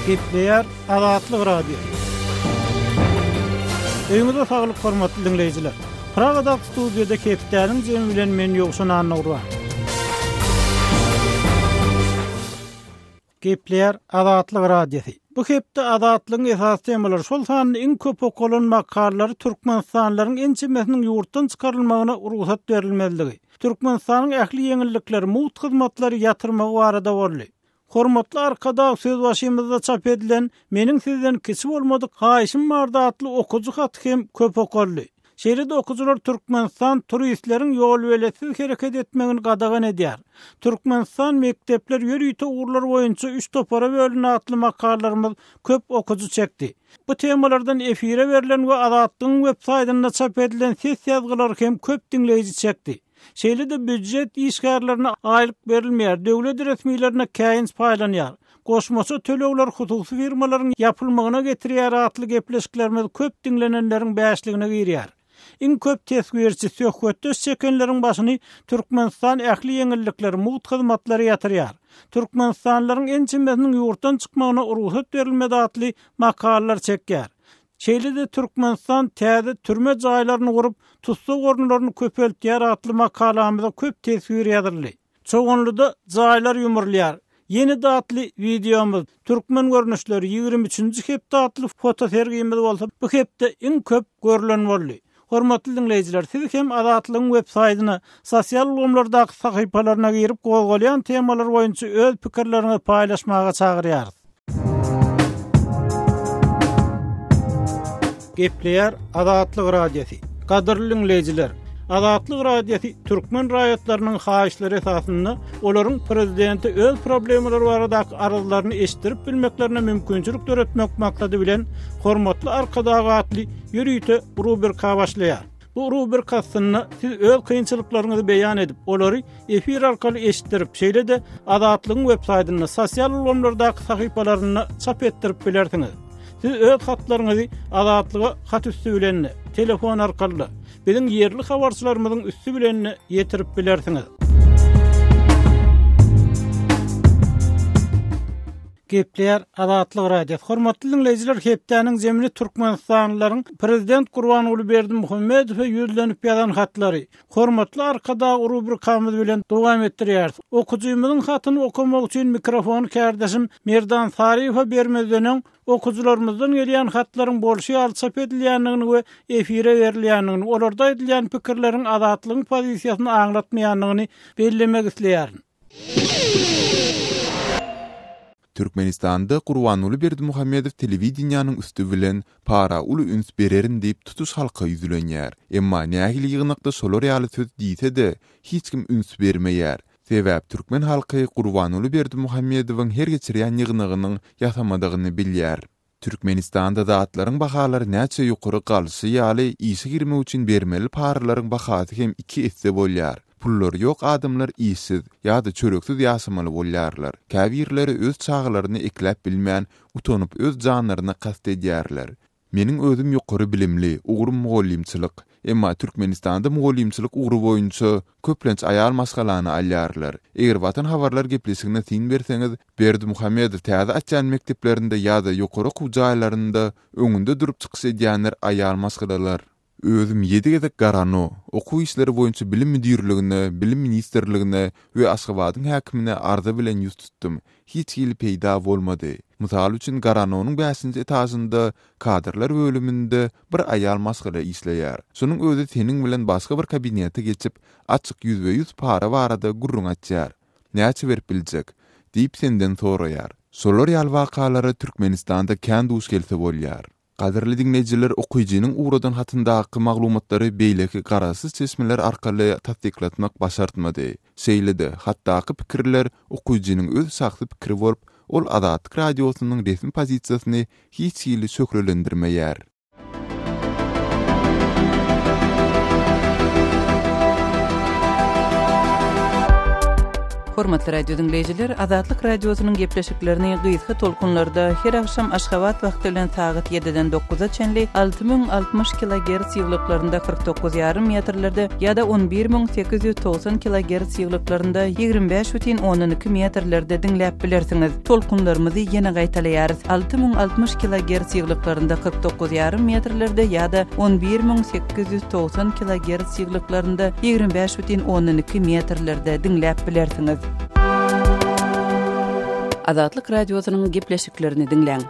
Gepleýär Azatlyk Radiosy. Öýüňize saglyk hormatly diňleýjiler. Pragadaky studiýada hepdäniň jemi bilen men Ýowşan Annagurban. Gepleýär Azatlyk Radiosy. Bu hepde Azatlygyň esasy temalary, şol sanda iň köp okalan makalalary türkmenistanlylaryň ençemesiniň ýurtdan çykarylmagyna rugsat berilmezligi, Türkmenistanyň ähli ýeňillikleri, mugt hyzmatlary ýatyrmagy barada boldy. Hormatly Arkadag sözbaşymyzda çap edilen Meniň sizden kiçi bolmadyk haýyşym bardy atly okyjy haty hem köp okaldy. Şeýle-de okyjylar Türkmenistan turistleriň ýolbeletsiz hereket etmegini gadagan edýär. Türkmenistan mekdepler ýörite ugurlar boýunça üç topara bölündi atly makalalarymyz köp okyjy çekdi. Bu temalardan efire berlen we Azatlygyň web saýtynda çap edilen ses ýazgylary hem köp diňleýji çekdi. Şeýle-de býujet işgärlerine aýlyk berilmeýär, döwlet resmilerine käýinç paýlanýar. Goşmaça tölegler hususy firmalaryň ýapylmagyna getirýär atly gepleşiklerimiz köp diňlenenleriň bäşligine girýär. Iň köp teswirçi, söhbetdeş çekenleriň başyny Türkmenistan ähli ýeňillikleri, mugt hyzmatlary ýatyrýar. Türkmenistanlylaryň ençemesiniň ýurtdan çykmagyna rugsat berilmedi atly makalalar çekýär. Şeýle-de Türkmenistan täze türme jaýlaryny gurup, tussag orunlaryny köpeltýär atly makalamyza köp teswir ýazyldy. Çoganlyda jaýlar ýumrulýar. Ýene-de atly wideomyz, Türkmen görnüşleri 23-nji hepde atly fotosergimiz bolsa bu hepde iň köp görlen boldy. Hormatly diňleýjiler, siz hem Azatlygyň web saýtyna, sosial ulgamlardaky sahypalaryna girip gozgalýan temalar boýunça öz pikirleriňizi paýlaşmaga çagyrýarys. Gepleýär Azatlyk Radiosy. Gadyrly diňleýjiler, Azatlyk Radiosy türkmen raýatlarynyň haýyşlary esasynda olaryň prezidente öz problemalary baradaky arzlaryny eşitdirip bilmeklerine mümkinçilik döretmek maksady bilen Hormatly Arkadag atly ýörite rubrika başlaýar. Bu rubrika astynda siz öz kynçylyklaryňyzy beýan edip, olary efir arkaly eşitdirip, şeýle-de Azatlygyň web saýtynda, sosial ulgamlardaky sahypalarynda çap etdirip bilersiňiz. Siz öz hatlaryňyzy Azatlyga hat üsti bilen-de, telefon arkaly-da, biziň ýerli habarçylarymyzyň üsti bilen-de ýetirip bilersiňiz. Gepleýär Azatlyk Radiosy. Hormatly diňleýjiler, hepdäniň zemini türkmenistanlylaryň Prezident Gurbanguly Berdimuhamedowa ýüzlenip ýazan hatlary, Hormatly Arkadag rubrikamyz bilen dowam etdirýäris. Okyjymyzyň hatyny okamak üçin mikrofony kärdeşim Merdan Saryýewe bermezden öň, okyjylarymyzdan gelýän hatlaryň bolşy ýaly çap edilýändigini we efire berilýändigini, olarda aýdylýan pikirleriň Azatlygyň pozisiýasyny aňlatmaýandygyny bellemek isleýärin. Türkmenistanda Gurbanguly Berdimuhamedow telewideniýäniň üsti bilen para uly üns bererin diýip tutuş halka ýüzlenýär. Emma nähili ýygnakda şolar ýaly söz diýse-de hiç kim üns bermeýär. Sebäp türkmen halky Gurbanguly Berdimuhamedowyň her geçirýän ýygnagynyň ýasamadygyny bilýär. Türkmenistanda zatlaryň bahalary näçe ýokary galşy ýaly, işe girmek üçin bermeli paralaryň bahasy hem iki esse bolýar. Pullary ýok adamlar işsiz ýa-da çöreksiz ýaşamaly bolýarlar. Käbirleri öz çagalaryny ekläp bilmän, utanyp öz janlaryna kast edýärler. Meniň özüm ýokary bilimli, ugrum mugallymçylyk. Emma Türkmenistanda mugallymçylyk ugry boýunça köplenç aýal maşgalany alýarlar. Eger Watan habarlar gepleşigine syn berseňiz, Berdimuhamedow täze açýan mekdeplerinde ýa-da ýokary okuw jaýlarynda öňünde durup çykyş edýänler aýal maşgalalar. Özüm ýedi gezek Garano, okuw işleri boýunça bilim müdirligine, bilim ministrligine we Aşgabadyň häkimine arza bilen ýüz tutdum. Hiç hili peýda bolmady. Mysal üçin, Garanonyň bäşinji etažynda kadrlar bölüminde bir aýal maşgala işleýär. Şonuň özi seniň bilen başga bir kabinete geçip, açyk ýüzbe-ýüz para barada gürrüň açýar. Näçe berip biljek? diýip senden soraýar. Şolar ýaly wakalara Türkmenistanda kän duş gelse bolýar. Gadyrly diňleýjiler okyjynyň ugradan hatyndaky maglumatlary beýleki garaşsyz çeşmeler arkaly tassyklatmak başartmady. Şeýle-de, hatdaky pikirler okyjynyň öz şahsy pikiri bolup, ol Azatlyk Radiosynyň resmi pozisiýasyny hiç hili şöhlelendirmeýär. Hormatly radio diňleýjiler, Azatlyk Radiosynyň gepleşiklerini gysga tolkunlarda her agşam Aşgabat wagty bilen sagat ýediden dokuza çenli 6060 kilogerts ýyglyklarynda 49 ýarym metrlerde ýa-da 11890 kilogerts ýyglyklarynda 25 bütin ondan iki metrlerde diňläp bilersiňiz. Tolkunlarymyzy ýene gaýtalaýarys, 6060 kilogerts ýyglyklarynda 49 ýarym metrlerde ýa-da 11890 kilogerts ýyglyklarynda 25 2,2 metrlerde diňläp bilersiňiz. Azatlyk Radiosynyň gepleşiklerini diňläň.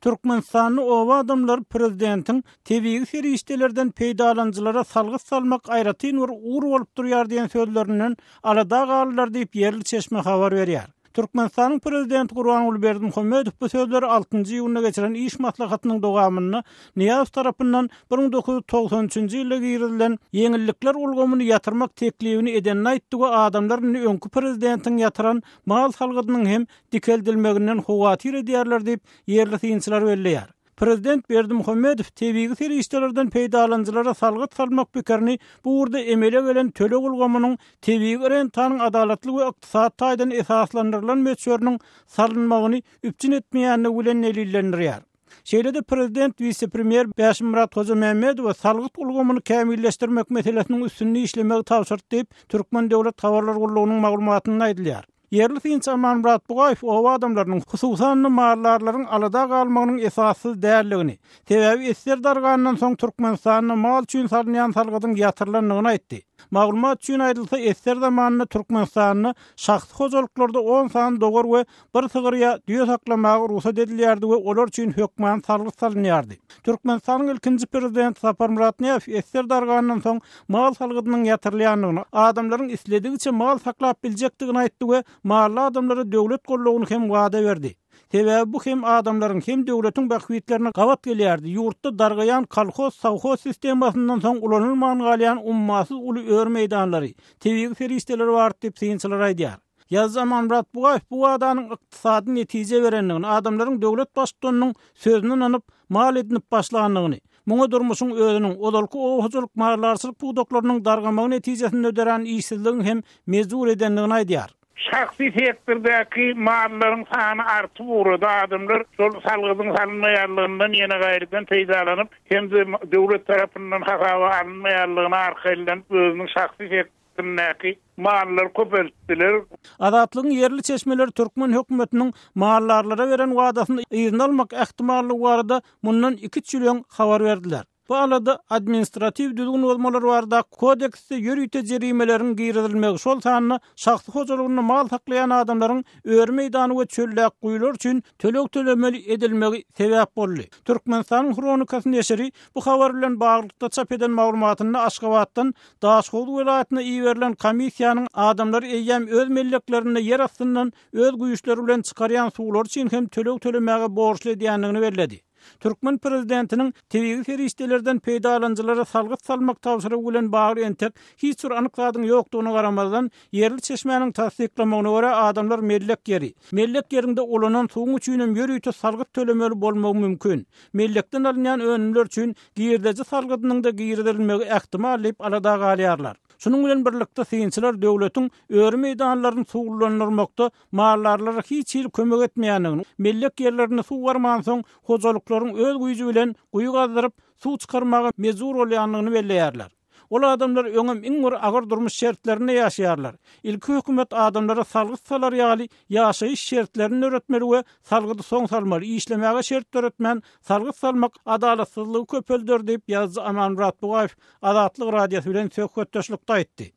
Türkmenistanda oba adamlary prezidentiň tebigy serişdelerden peýdalanyjylara salgyt salmak aýratyn bir ugur bolup durýar diýen sözlerinden alada galdylar diýip, ýerli çeşme habar berýär. Türkmenistanyň Prezidenti Gurbanguly Berdimuhamedow bu sözleri altynjy iýunda geçiren iş maslahatynyň dowamynda Nyýazow tarapyndan 1993-nji ýylda girizilen ýeňillikler ulgamyny ýatyrmak teklibini edenini aýtdy we adamlar indi öňki prezidentiň ýatyran mal salgydynyň hem dikeldilmeginden howatyr edýärler diýip, ýerli synçylar belleýär. Prezident Berdimuhamedow tebigy serişdelerden peýdalanyjylara salgyt salmak pikirini bu ugurda emele gelen töleg ulgamynyň tebigy rentanyň adalatly we ykdysady taýdan esaslandyrylan möçberiniň salynmagyny üpjün etmeýändigi bilen delillendirýär. Şeýle-de prezident wise-premýer Bäşimyrat Hojamämmedowa salgyt ulgamyny kämilleşdirmek meselesiniň üstünde işlemegi tabşyrdy diýip, Türkmen döwlet habarlar gullugynyň maglumatynda aýdylýar. Ýerli synçy Amanmyrat Bugaýew oba adamlarynyň, hususan-da, maldarlaryň alada galmagynyň esassyz däldigini, sebäbi esger dargandan soň Türkmenistanda mal üçin salynýan salgydyň ýatyrylandygyny aýtdy. Maglumat üçin aýdylsa, esger zamanynda Türkmenistanda şahsy hojalyklarda on sany dowar we bir sygyr ýa düýe saklamaga rugsat edilýärdi we olar üçin hökman salgyt salynýardy. Türkmenistanyň ilkinji prezidenti Saparmyrat Nyýazow esger dargandan soň mal salgydynyň ýatyrylýandygyny, adamlaryň isledigiçe mal saklap biljekdigini aýtdy we mally adamlara döwlet goldawyny hem wada berdi. Sebäbi bu hem adamlaryň, hem döwletiň bähbitlerine gabat gelýärdi, ýurtda dargaýan kolhoz-sowhoz sistemasyndan soň ulanylman galýan ummasyz uly öri meýdanlary, tebigy serişdeleri bardy diýip, synçylar aýdýar. Ýazyjy Amanmyrat Bugaýew bu wadanyň ykdysady netije berendigini, adamlaryň döwlet baştutanynyň sözüne ynanyp, mal edinip başlandygyny, muňa durmuşyň özüniň, ozalky oba hojalyk maldarçylyk pudaklarynyň dargamagy netijesinde dörän işsizligiň hem mejbur edendigini aýdýar. Şahsy sektordaky mallaryň sany artyp ugrady, adamlar şol salgydyň salynmaýanlygyndan ýene gaýrydan peýdalanyp hem-de döwlet tarapyndan hasaba alynmaýanlygyna arkaýynlanyp özüniň şahsy sektoryndaky mallary köpeltdiler. Azatlygyň ýerli çeşmeleri türkmen hökümetiniň maldarlara beren wadasyny yzyna almak ähtimallygy barada mundan iki-üç ýyl öň habar berdiler. Bu alada administratiw düzgün bozmalar baradaky kodeksde ýörite jerimeleriň girizilmegi, şol sanda şahsy hojalygynda mal saklaýan adamlaryň öri meýdany we çöldäki guýular üçin töleg tölemeli edilmegi sebäp boldy. Türkmenistanyň Hronikasy neşiri bu habar bilen baglylykda çap eden maglumatynda Aşgabatdan Daşhowuz welaýatyna iberilen komissiýanyň adamlary eýýäm öz melleklerinde ýer astyndan öz güýçleri bilen çykarýan suwlary üçin hem töleg tölemäge borçly edýändigini belledi. Türkmen prezidentiniň tebigy serişdelerden peýdalanyjylara salgyt salmak tabşyrygy bilen bagly entek hiç bir anyk zadyň ýokdugyna garamazdan, ýerli çeşmäniň tassyklamagyna görä, adamlar mellek ýeri, mellek ýerinde ulanan suwuň üçinem ýörite salgyt tölemeli bolmagy mümkin. Mellekden alynýan önümler üçin girdeji salgydynyň-da girizilmegi ähtimal diýip alada galýarlar. Şunuň bilen birlikde, synçylar döwletiň öri meýdanlaryny suwlulandyrmakda maldarlara hiç hili kömek etmeýändigini, mellek ýerlerinde suw barmansoň, hojalyklaryň öz güýji bilen guýy gazdyryp, suw çykarmaga mejbur bolýandygyny belleýärler. Ol adamlar öňem iň bir agyr durmuş şertlerinde ýaşaýarlar. Ilki hökümet adamlara salgyt salar ýaly ýaşaýyş şertlerini döretmeli we salgydy soň salmaly, işlemäge şert döretmän salgyt salmak adalatsyzlygy köpelder diýip, ýazyjy Amanmyrat Bugaýew Azatlyk Radiosy bilen söhbetdeşlikde aýtdy.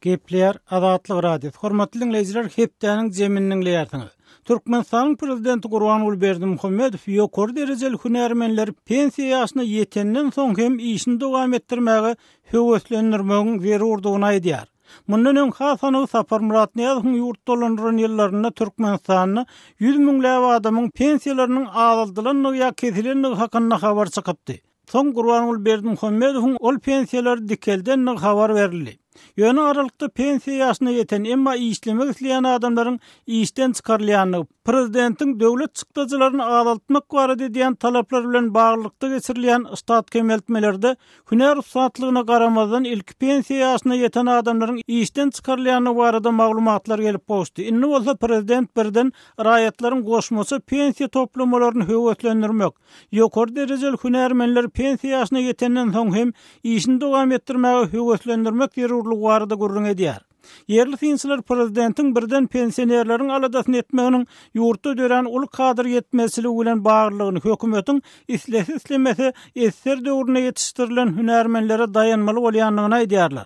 Gepleýär Azatlyk Radiosy. Hormatly diňleýjiler, hepdäniň jemini diňleýärsiňiz. Türkmenistanyň Prezidenti Gurbanguly Berdimuhamedow ýokary derejeli hünärmenleri pensiýa ýaşyna ýetenden soň hem işini dowam etdirmäge höweslendirmegiň zerurdygyny aýdýar. Mundan öň has anygy Saparmyrat Nyýazowyň ýurt dolandyran ýyllarynda Türkmenistanda ýüz müňläp adamyň pensiýalarynyň azaldylandygy ýa kesilendigi hakynda habar çykypdy. Soň Gurbanguly Berdimuhamedowyň ol pensiýalary dikeldendigi habar berildi. Ýöne aralykda pensiýa ýaşyna ýeten, emma işlemek isleýän adamlaryň işden çykarylýandygy, Prezidentiň döwlet çykdajylaryny azaltmak barada edýän talaplary bilen baglylykda geçirilýän ştat kemeltmelerde hünär ussatlygyna garamazdan ilki pensiýa ýaşyna ýeten adamlaryň işden çykarylýandygy barada maglumatlar gelip gowuşdy. Indi bolsa prezident birden raýatlaryň goşmaça pensiýa toplamalaryny höweslendirmek, ýokary derejeli hünärmenleri pensiýa ýaşyna ýetenden soň hem işini dowam etdirmäge höweslendirmek zerurlygy barada gürrüň edýär. Ýerli synçylar prezidentiň birden pensionerleriň aladasyny etmeginiň ýurtda dörän uly kadr ýetmezçiligi bilen baglydygyny, hökümetiň islese-islemese ssr döwründe ýetişdirilen hünärmenlere daýanmaly bolýandygyny aýdýarlar.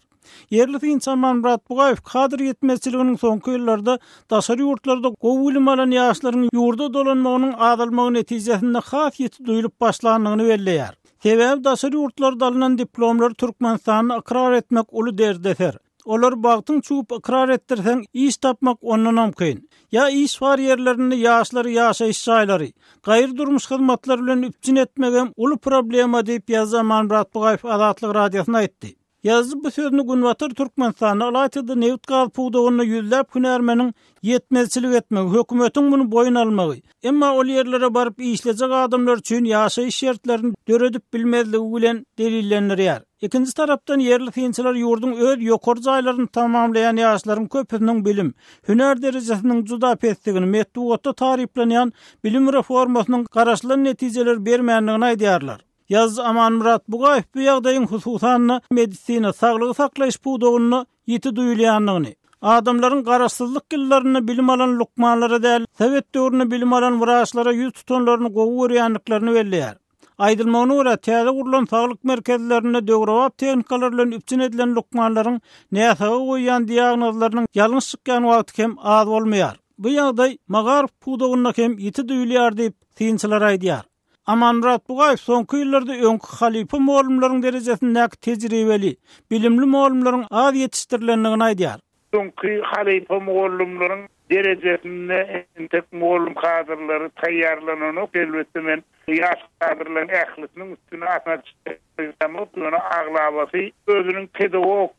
Ýerli synçy Amanmyrat Bugaýew kadr ýetmezçiliginiň soňky ýyllarda daşary ýurtlarda gowy bilim alan ýaşlaryň ýurda dolanmagynyň azalmagy netijesinde has ýiti duýlup başlandygyny belleýär. Sebäbi daşary ýurtlarda alnan diplomlary Türkmenistanda ykrar etmek uly derdeser. Olary bagtyň çüwüp ykrar etdirseň, iş tapmak ondanam kyn. Ýa iş bar ýerlerinde ýaşlary ýaşaýyş jaýlary, gaýry durmuş hyzmatlary bilen üpjün etmegem uly problema diýip, ýazyjy Amanmyrat Bugaýew Azatlyk Radiosyna aýtdy. Ýazyjy bu sözüni Günbatar Türkmenistanda, ylaýta-da nebit-gaz pudagynda ýüzläp hünärmeniň ýetmezçilik etmegi, hökümetiň muny boýun almagy, emma ol ýerlere baryp işlejek adamlar üçin ýaşaýyş şertlerini döredip bilmezligi bilen delillendirýär. Ikinji tarapdan, ýerli synçylar ýurduň öz ýokary jaýlaryny tamamlaýan ýaşlaryň köpüsiniň bilim, hünär derejesiniň juda pesdigini, metbugatda taryplanýan bilim reformasynyň garaşylan netijeleri bermändigini aýdýarlar. Ýazyjy Amanmyrat Bugaýew bu ýagdaýyň hususan-da medisina, saglygy saklaýyş pudagynda ýiti duýulýandygyny, adamlaryň garaşsyzlyk ýyllarynda bilim alan lukmanlara däl, sowet döwründe bilim alan wraçlara ýüz tutanlaryny gowy görýändiklerini belleýär. Aýdylmagyna görä, täze gurlan saglyk merkezlerinde döwrebap tehnikalar bilen üpjün edilen lukmanlaryň näsaga goýýan diagnozlarynyň ýalňyş çykýan wagty hem az bolmaýar. Bu ýagdaý magaryf pudagynda hem ýiti duýulýar diýip, synçylar aýdýar. Amanmyrat Bugaýew soňky ýyllarda öňki halypa mugallymlaryň derejesindäki tejribeli, bilimli mugallymlaryň az ýetişdirilendigini aýdýar. Öňki halypa mugallymlaryň derejesinde entek mugallym kadrlary taýýarlananok. Elbetde men ýaş kadrlaryň ählisiniň üstüne atyna çykamok, ýöne aglabasy özüniň pedagog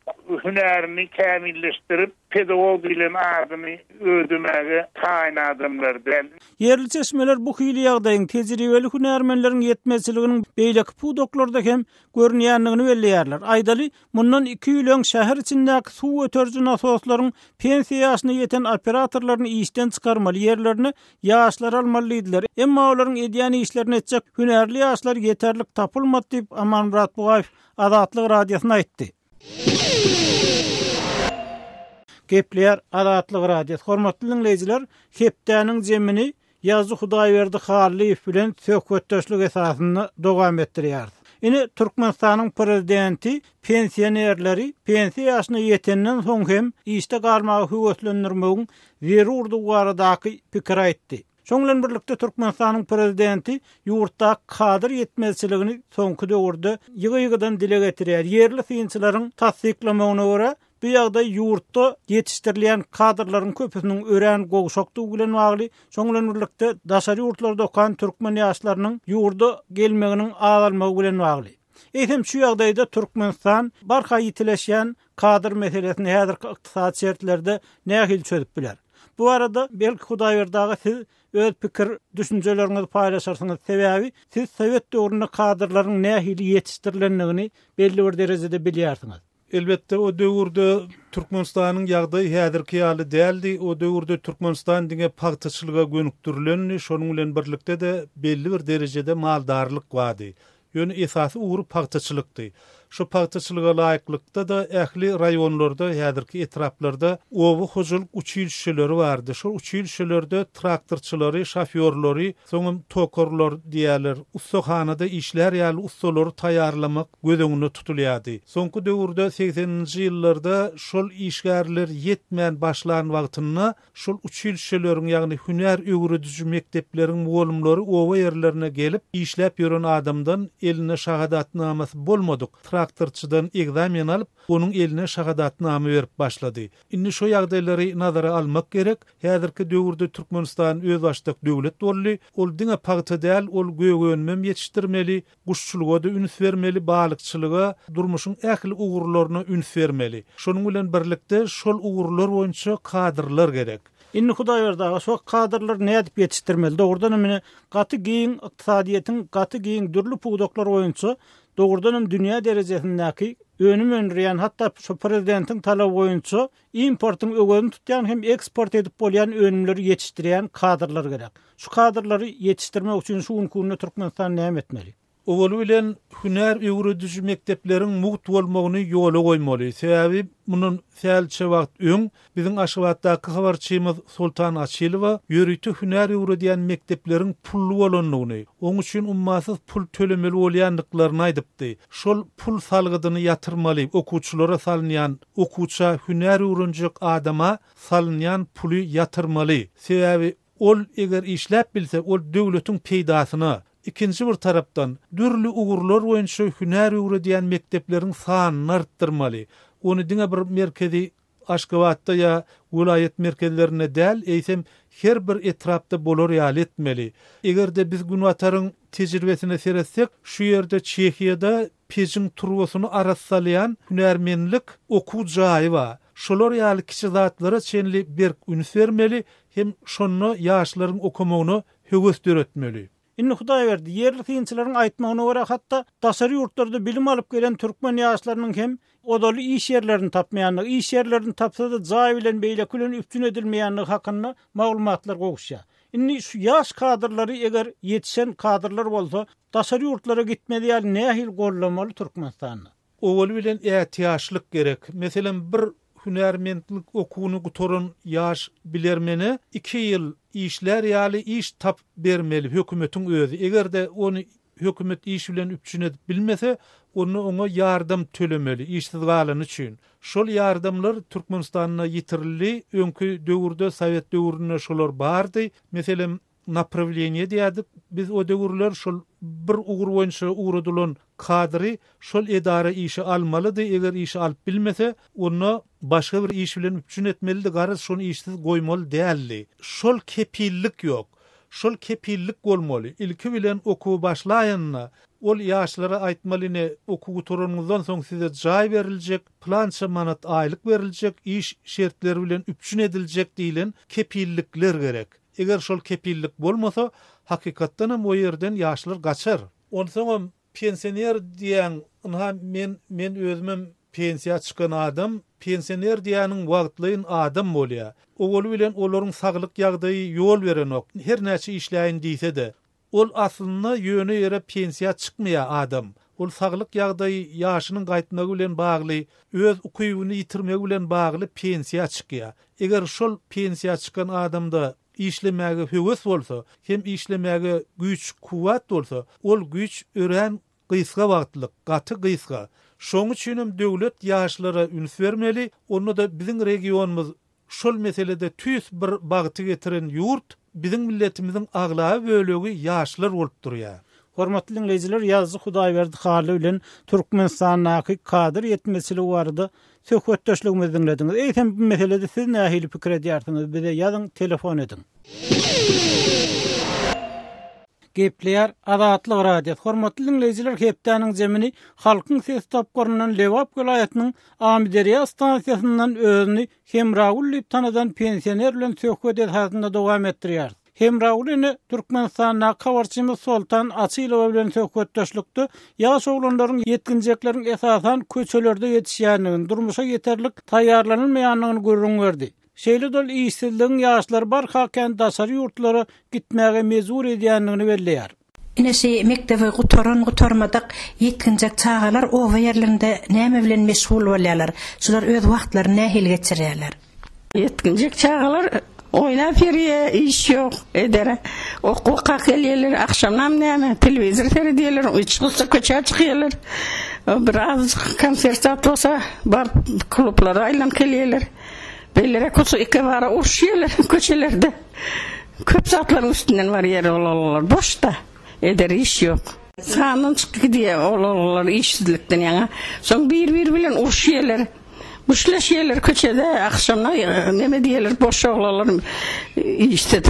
hünärini kämilleşdirip, pedagog diýlen adyny ödemäge taýyn adamlar däl. Ýerli çeşmeler bu hili ýagdaýyň tejribeli hünärmenleriň ýetmezçiliginiň beýleki pudaklarda hem görünýändigini belleýärler. Aýdaly, Mundan iki ýyl öň şäher içindäki suw göteriji nasoslaryň pensiýa ýaşyna ýeten operatorlaryny işden çykarmaly, ýerlerine ýaşlary almaly diýdiler. Emma olaryň edýän işlerini etjek hünärli ýaşlar ýeterlik tapylmady diýip, Amanmyrat Bugaýew Azatlyk Radiosyna aýtdy. Gepleýär Azatlyk Radiosy. Hormatly diňleýjiler, hepdäniň jemini Ýazyjy Hudaýberdi Hallyýew bilen söhbetdeşlik esasynda dowam etdirýäris. Ine, Türkmenistanyň Prezidenti pensionerleri pensiýa ýaşyna ýetenden soň hem işde galmaga höweslendirmegiň zerurdygy baradaky pikiri aýtdy. Şonuň bilen birlikde Türkmenistanyň Prezidenti ýurtdaky kadr ýetmezçiligini soňky döwürde ýygy-ýygydan dile getirýär. Ýerli synçylaryň tassyklamagyna görä, Bu ýagdaý ýurtda ýetişdirilýän kadrlaryň köpüsiniň örän gowşakdygy bilen bagly, şonuň bilen birlikde daşary ýurtlarda okan türkmen ýaşlarynyň ýurda gelmeginiň azalmagy bilen bagly. Eýsem şu ýagdaýda Türkmenistan barha ýitileşýän kadr meselesini häzirki ykdysady şertlerde nähili çözüp biler? Bu barada belki Hudaýberdi aga siz öz pikir düşünjeleriňizi paýlaşarsyňyz, sebäbi siz sowet döwründe kadrlaryň nähili ýetişdirilendigini belli bir derejede bilýärsiňiz. Elbetde, o döwürde Türkmenistanyň ýagdaýy häzirki ýaly däldi. O döwürde Türkmenistan diňe pagtaçylyga gönükdirilendi, şonuň bilen birlikde-de belli bir derejede maldarlyk bardy. Ýöne esasy ugry pagtaçylykdy. Şu pagtaçylyga laýyklykda-da ähli raýonlarda, häzirki etraplarda oba hojalyk uçilişşeleri bardy. Şol uçilişşelerde traktorçylary, şofýorlary, soňam tokarlar diýýärler, ussahanada işlär ýaly ussalary taýýarlamak göz öňünde tutulýardy. Soňky döwürde segseninji ýyllarda şol işgärler ýetmän başlan wagtynda şol uçilişşeleriň ýagny hünär öwrediji mekdepleriň mugallymlary oba ýerlerine gelip işläp ýören adamdan elinde şahadatnamasy bolmadyk traktorçydan ekzamen alyp onuň eline şahadatnama berip başlady. Indi şo ýagdaýlary nazara almak gerek. Häzirki döwürde Türkmenistan özbaşdak döwlet boldy. Ol diňe pagta däl, ol gök önümem ýetişdirmeli, Guşçulyga-da üns bermeli, balykçylyga, durmuşyň ähli ugurlaryna üns bermeli. Şonuň bilen birlikde, şol ugurlar boýunça kadrlar gerek. Indi Hudaýberdi aga, şo kadrlary nädip ýetişdirmeli? Dogrudan hem ine gaty giň ykdysadyýetiň gaty giň dürli pudaklar boýunça dogrudan hem dünýä derejesindäki önüm öndürýän, hatda şo prezidentiň talaby boýunça importyň öwezini tutýan hem eksport edip bolýan önümleri ýetişdirýän kadrlar gerek. Şu kadrlary ýetişdirmek üçin şu günki günde Türkmenistan näme etmeli? Owaly bilen hünär öwrediji mekdepleriň mugt bolmagyny ýola goýmaly. Sebäbi mundan sähelçe wagt öň biziň Aşgabatdaky habarçymyz Soltan Açylowa ýörite hünär öwredýän mekdepleriň pully bolandygyny, oň üçin ummasyz pul tölemeli bolýandyklaryny aýdypdy. Şol pul salgydyny ýatyrmaly, okuwçylara salynýan, okuwça, hünär öwrenjek adama salynýan puly ýatyrmaly. Sebäbi Ol eger işläp bilse, ol döwletiň peýdasyna. Ikinji bir tarapdan, dürli ugurlar boýunça hünär öwredýän mekdepleriň sanyny artdyrmaly. Ony diňe bir merkezi Aşgabatda ýa welaýat merkezlerinde däl, eýsem, her bir etrapda bolar ýaly etmeli. Eger-de biz Günbataryň tejribesine seretsek, şu ýerde Çehiýada pejiň turbasyny arassalaýan hünärmenlik okuw jaýy bar. Şolar ýaly kiçi zatlara çenli berk üns bermeli hem şonda ýaşlaryň okamagyna höwes döretmeli. Indi Hudaýberdi, ýerli synçylaryň aýtmagyna görä hatda daşary ýurtlarda bilim alyp gelen türkmen ýaşlarynyň hem ozaly iş ýerlerini tapmaýandygy, iş ýerlerini tapsa-da jaý bilen beýleki bilen üpjün edilmeýändigi hakynda maglumatlar gowuşýar. Indi şu ýaş kadrlary eger ýetişen kadrlar bolsa daşary ýurtlara gitmez ýaly nähili gollamaly Türkmenistanda? Owaly bilen ätiýaçlyk gerek. Meselem bir hünärmentlik okuwyny gutaran ýaş bilermene iki ýyl işlär ýaly iş tapyp bermeli hökümetiň özi. Eger-de ony hökümet iş bilen üpjün edip bilmese, onda oňa ýardam tölemeli, işsiz galany üçin. Şol ýardamlar Türkmenistanda ýitirildi. Öňki döwürde, sowet döwründe şolar bardy. Meselem, naprawleniýe diýerdik biz o döwürler, şol bir ugur boýunça ugradylan kadry şol edara işe almalydy, eger işe alyp bilmese, onda başga bir iş bilen üpjün etmelidi, garaz şony işsiz goýmaly däldi. Şol kepillik ýok. Şol kepillik bolmaly. Ilki bilen okuwy başlaýanda, ol ýaşlara aýtmaly ine, okuw gutaranyňyzdan soň size jaý beriljek, pylança manat aýlyk beriljek, iş şertleri bilen üpjün ediljek diýlen kepillikler gerek. Eger şol kepillik bolmasa, hakykatdanam o ýerden ýaşlar gaçar. Onsoňam Pensioner diýýäň, ynha men, men özümem pensiýa çykan adam, pensioner diýýäniň wagtlaýyn adam bolýa. Owaly bilen olaryň saglyk ýagdaýy ýol berenok, her näçe işläýin diýse-de. Ol aslynda ýöne ýere pensiýa çykmaýa adam. Ol saglyk ýagdaýy, ýaşynyň gaýtmagy bilen bagly, öz ukybyny ýitirmegi bilen bagly pensiýa çykýa. Eger şol pensiýa çykan adamda Işlemäge höwes bolsa, hem işlemäge güýç-kuwwat bolsa, ol güýç örän gysga wagtlyk, gaty gysga. Şoň üçinem döwlet ýaşlara üns bermeli, onda-da biziň regionymyz şol meselede tüýs bir bagty getiren ýurt, biziň milletimiziň aglaba bölegi ýaşlar bolup durýar. Hormatly diňleýjiler, ýazyjy Hudaýberdi Hally bilen Türkmenistandaky kadr ýetmezçiligi barada Söhbetdeşligimizi diňlediňiz. Eýsem bu meselede siz nähili pikir edýärsiňiz? Bize ýazyň, telefon ediň. Gepleýär Azatlyk Radiosy. Hormatly diňleýjiler, hepdäniň jemini Halkyň sesi tapgyryndan Lebap welaýatynyň Amyderýa stansiýasyndan özüni Hemragül diýip tanadan pensioner bilen söhbet esasynda dowam etdirýäris. Hemraguly ene Türkmenistandaky habarçymyz Soltan Açylowa bilen söhbetdeşlikde ýaş oglanlaryň, ýetginjekleriň esasan köçelerde ýetişýändigini, durmuşa ýeterlik taýýarlanylmaýandygyny gürrüň berdi. Şeýle-de ol işsizligiň ýaşlary barha kän daşary ýurtlara gitmäge mejbur edýändigini belleýär. Ine şi mekdebi gutaran gutarmadyk ýetginjek çagalar oba ýerlerinde näme bilen meşgul bolýarlar? Şular öz wagtlaryny nähili geçirýärler? Ýetginjek çagalar oýnap ýörýär, iş ýok edere. Okuw okap gelýärler, agşamam näme, telewizor seredýärler, iç gyssa köçä çykýarlar. Bir azajyk konsert zat bolsa, baryp klublara aýlanyp gelýärler. Beýleräk bolsa ikebara uruşýarlar köçelerde. Köp zatlaryň üstünden barýar ol oglanlar. Boş-da. Eder iş ýok. Sandan çykyp gidýär ol oglanlar işsizlikden ýaňa. Soň bir-biri bilen uruşýarlar. Muştlaşýarlar köçede, agşamlar neme diýerler boş oglanlar işsiz.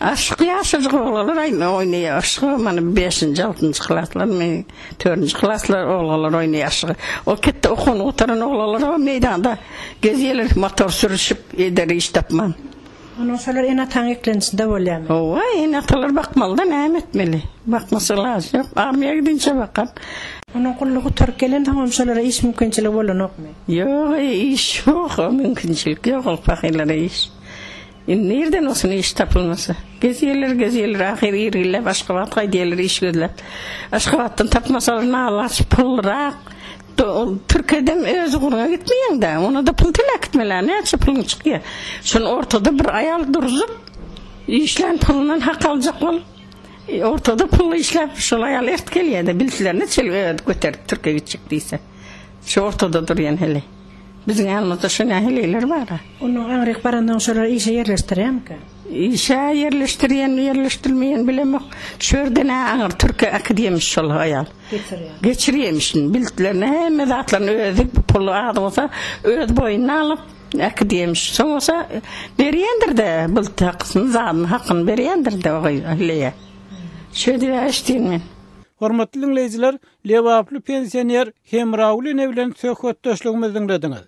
Aşyk ýaşajyk oglanlar oýnaýar aşygy mana bäşinji altynjy klaslarmy dördünji klaslar oglanlar oýnaýar aşygy. O ketde okuwyny gutaran oglanlar meýdanda gezýärler motor sürüşip eder iş tapman. Ondan şolar ene-ataň eklençinde bolýarmy? Hawa, ene-atalar bakmaly-da, näme etmeli? Bakmasa lajy ýok. Armiýa gidinçä bakar. Onuň gullugy gutaryp gelensoňam şolara iş mümkinçiligi bolanokmy? Ýok, iş ýok, mümkinçilik ýok ol pahyrlara iş. Indi nirden bolsun iş tapylmasa. Gezýärler, gezýärler, ahyry irgilläp Aşgabat gaýdýarlar iş gözläp. Aşgabatdan tapmasalar nalaç pullyrak. Ol Türkiýeden öz ugruňa gitmeýäň-dä, ona-da pul töläp gitmeli-ä, näçe puluň çykýar. Şony ortada bir aýal durzup, işlän pulundan hak aljak bolup, ortada pully işläp, şol aýal ert gelýär-de, bilseler näçelik özi göterip Türkiýä gitjek diýse. Şu ortada durýan heleý. Biziň ýanymyzda şu nähililer bar-a. Onnoň aňryk baransoň şolary işe ýerleşdirýärmikä? Işe ýerleşdirýän, ýerleşdirmeýän bilemok. Şu ýerden-ä aňry Türkiýä äkidýärmiş şol aýal. Geçirýär. Geçirýärmişin. Biltlerini, hemme zatlaryny özi, puly az bolsa, öz boýnuna alyp äkidýärmiş. Soň bolsa berýändir-dä bilt hakysyny, zadyny, hakyny berýändir-dä o heleýe. Şeýdip-ä eşidýän men. Hormatly diňleýjiler, Lebaply pensioner Hemraguly ene bilen söhbetdeşligimizi diňlediňiz.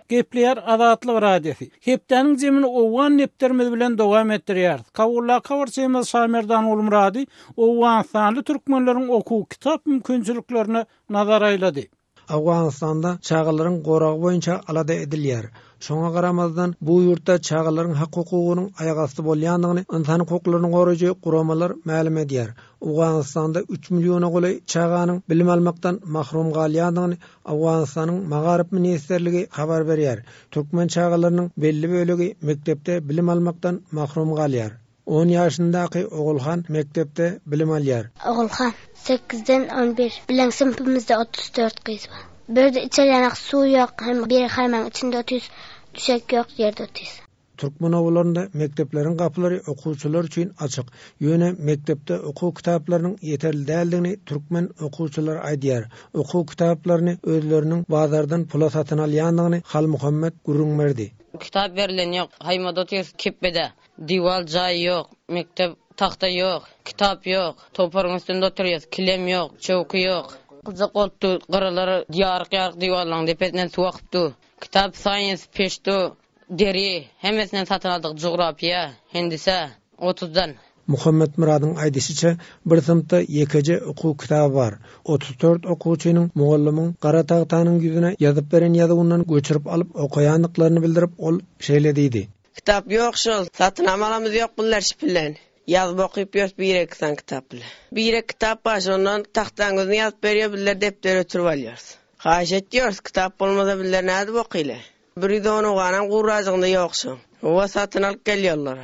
Gepleýär Azatlyk Radiosy. Hepdäniň jemini owgan depderimiz bilen dowam etdirýäris. Kabuldaky habarçymyz Şamerdan Gulmyrady owganystanly türkmenleriň okuw-kitap mümkinçiliklerine nazar aýlady. Owganystanda çagalaryň goragy boýunça alada edilýär. Şoňa garamazdan, bu ýurtda çagalaryň hak-hukugynyň aýagasty bolýandygyny ynsan hukuklaryny goraýjy guramalar mälim edýär. Owganystanda üç milliona golaý çaganyň bilim almakdan mahrum galýandygyny Owganystanyň Magaryf ministrligi habar berýär. Türkmen çagalarynyň belli bölegi mekdepde bilim almakdan mahrum galýar. On ýaşyndaky Ogulhan mekdepde bilim alýar. Ogulhan, Sekizden on bir. Bileň synpymyzda 34 gyz bar. Bu ýerde içer ýanak suw ýok, hem bir haýmaň içinde otyrys, düşek ýok, ýerde otyrys. Türkmen obalarynda mekdepleriň gapylary okuwçylar üçin açyk. Ýöne mekdepde okuw kitaplarynyň ýeterli däldigini türkmen okuwçylary aýdýar. Okuw kitaplaryny özleriniň bazardan pula satyn alýandygyny Halmuhammet gürrüň berdi. Kitap berlen ýok, haýmada otyrys, kepbede. Diwal jaý ýok, mekdep tagta ýok, kitap ýok, topragyň üstünde oturýas, kilem ýok, çöwki ýok. Gyjak bolup dur, gyralary ýaryk-ýaryk diwallaryň depesinden suw akyp dur. Kitap science, peşto, deri, hemmesinden satyn aldyk, jugrapiýa, hendise, otuzdan. Muhammetmyradyň aýdyşyça, bir synpda ýekeje okuw kitaby bar. 34 okuwçynyň mugallymyň gara tagtanyň ýüzüne ýazyp beren ýazuwyndan göçürip alyp okaýandyklaryny bildirip, ol şeýle diýdi. Kitap ýok şol. Satynam alamyz ýok bunlar şipillen. Ýazyp okyp ýörüs birek san kitap bile. Birek kitap bar şondan tagtaň ýüzüne ýazyp berýär bizler depdere ötürip alýarys. Haýyş etýäris kitap bolmasa bizler nädip okyly. 110 oganam gurrajygynda ýok şoň. Howa satyn alyp gelýärler.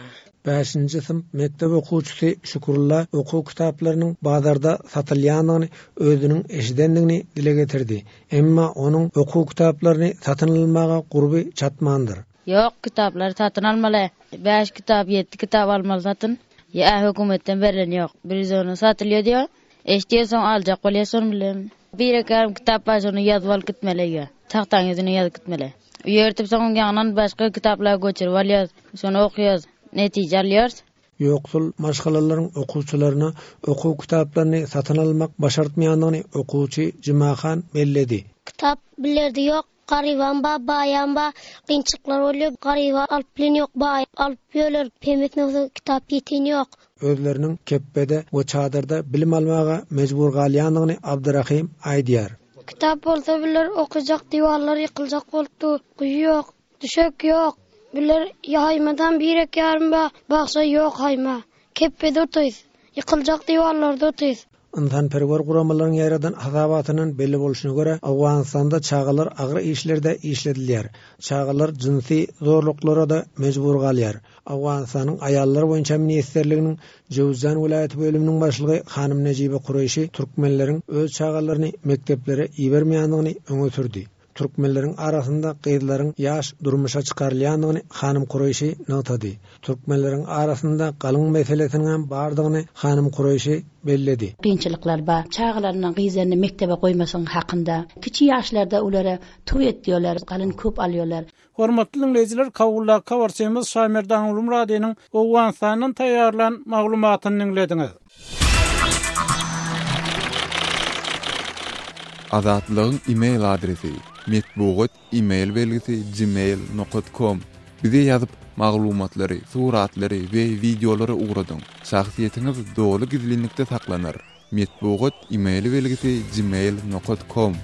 Bäşinji synp mekdep okuwçysy Şükrulla okuw kitaplarynyň bazarda satylýandygyny özüniň eşidendigini dile getirdi. Emma onuň okuw kitaplaryny satyn almaga gurby çatmandyr. Ýok, kitaplary satyn almaly. Bäş kitap, ýetdi kitap almaly satyn. Ýa hökümetden berlen ýok. 110-a satylýar diýýär. Eşidýär soň aljak bolýar şonuň bilen. Bir-iki kitap bar şony ýazyp alyp gitmeli öýe. Tagtaň ýüzüne ýazyp gitmeli. Öýe ertip soň ýaňdan başga kitaplary göçürip alýarys. Şony okaýarys. Netije alýarys. Ýoksul maşgalalaryň okuwçylaryna okuw kitaplaryny satyn almak başartmaýandygyny okuwçy Jumahan belledi. Kitap bilerde ýok. Garybam ba, baýam ba, kynçylyklar bolýar. Garyba alyp bilen ýok, baý alyp ýörler. Hemmesine bolsa kitap ýeten ýok. Özleriniň kepbede we çadyrda bilim almaga mejbur galýandygyny Abdyrahym aýdýar. Kitap bolsa biler okajak diwarlar ýykyljak bolup dur. Guýy ýok, düşek ýok. Biler ýaýmadan birek ýarym ba, bagşa ýok haýma. Kepbede otyrys. Ýykyljak diwarlarda otyrys. Ynsanperwer guramalaryň ýaýradan hasabatyndan belli bolşuna görä, Owganystanda çagalar agyr işlerde işledilýär. Çagalar jynsy zorluklara-da mejbur galýar. Owganystanyň Aýallar boýunça ministrliginiň Jöwüzjan welaýaty bölüminiň başlygy hanym Nejibe Kureýşi türkmenleriň öz çagalaryny mekdeplere ibermeýändigini öňe sürdi. Türkmenleriň arasynda gyzlaryň ýaş durmuşa çykarylýandygyny hanym Kureýşi nygtady. Türkmenleriň arasynda galyň meselesiniňem bardygyny hanym Kureýşi belledi. Kynçylyklar bar. Çagalaryny, gyzlaryny mekdebe goýmasyň hakynda. Kiçi ýaşlarda olara toý etýärler, galyn köp alýarlar. Hormatly diňleýjiler, Kabuldaky habarçymyz Şamerdan Gulmyradynyň Owganystandan taýýarlan maglumatyny diňlediňiz. Azatlygyň e-mail adresi, metbugat e-mail belgisi gmail nokat kom. Bize ýazyp, maglumatlary, suratlary we wideolary ugradyň. Şahsyýetiňiz doly gizlinlikde saklanar. Metbugat e-mail belgisi gmail nokat kom.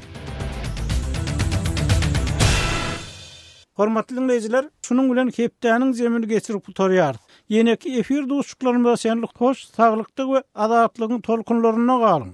Hormatly diňleýjiler, şunuň bilen hepdäniň jemini geçirip gutarýarys. Ýeneki efir duşuşyklarymyza çenli hoş saglykda we azatlygyň tolkunlarynda galyň!